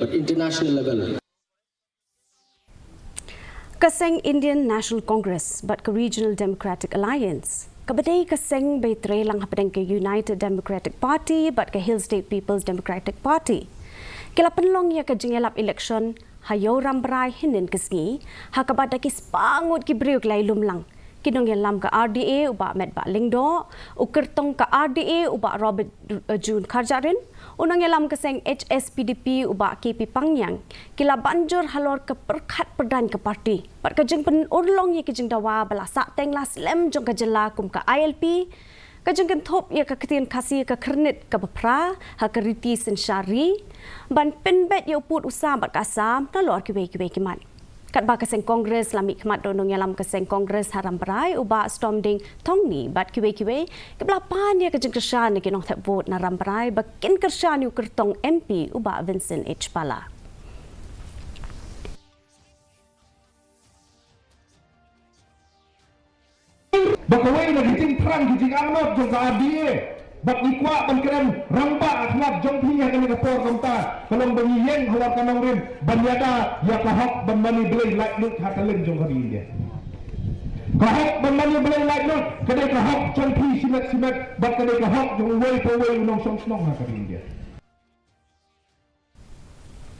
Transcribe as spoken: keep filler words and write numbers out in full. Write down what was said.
at international level. Ka seng Indian National Congress bad ka Regional Democratic Alliance, kaba dei ka seng ba trei lang hapdeng ka United Democratic Party bad ka Hill State People's Democratic Party, ki la pynlong ïa ka jingïalap election ha Ïew Rambrai hynnin ka sngi, ha kaba da ki spah ngut ki briew ki la ïalum lang ki nongïalam ka R D A u Bah Metbah Lyngdoh, u kyrtong ka R D A u Bah Robert June Kharjahrin, u nongïalam ka seng H S P D P u Bah K P Pangniang, ki la ban jur halor ka pyrkhat pyrdaiñ ka party bad ka jingpynurlong ïa ki jingdawa ba la sahteng la slem jong ka jylla kum ka I L P, ka jingkynthup ïa ka ktien Khasi ka Khyrnit kaba phra ha ka riti synshar ri, ban pynbeit ïa u pud u sam bad ka Assam nalor kiwei kiwei ki mat. Katba ka seng Congress la mihkhmat da u nongïalam ka seng Congress ha Rambrai u Bah Stomding Thongni bad kiwei kiwei, kiba la pan ïa ka jingkyrshan na ki nongthep vote na Rambrai ba kin kyrshan ïa u kyrtong M P u Bah Vincent H Pala. Ba kawei na ki jingthrang ki jingangnud jong ka R D A. Bad ngi kwah ban kren rangbah ha khmat jong phi ha kane ka por kumta, ka long ba ngi ïeng halor ka nongrim ban ïada ïa ka hok ban mane blei laitluid ha ka liang jong ka ri India. Ka hok ban mane blei laitluid ka dei ka hok jong phi shimet shimet bad ka dei ka hok jong uwei pa uwei u nongshong shnong ha ka ri India.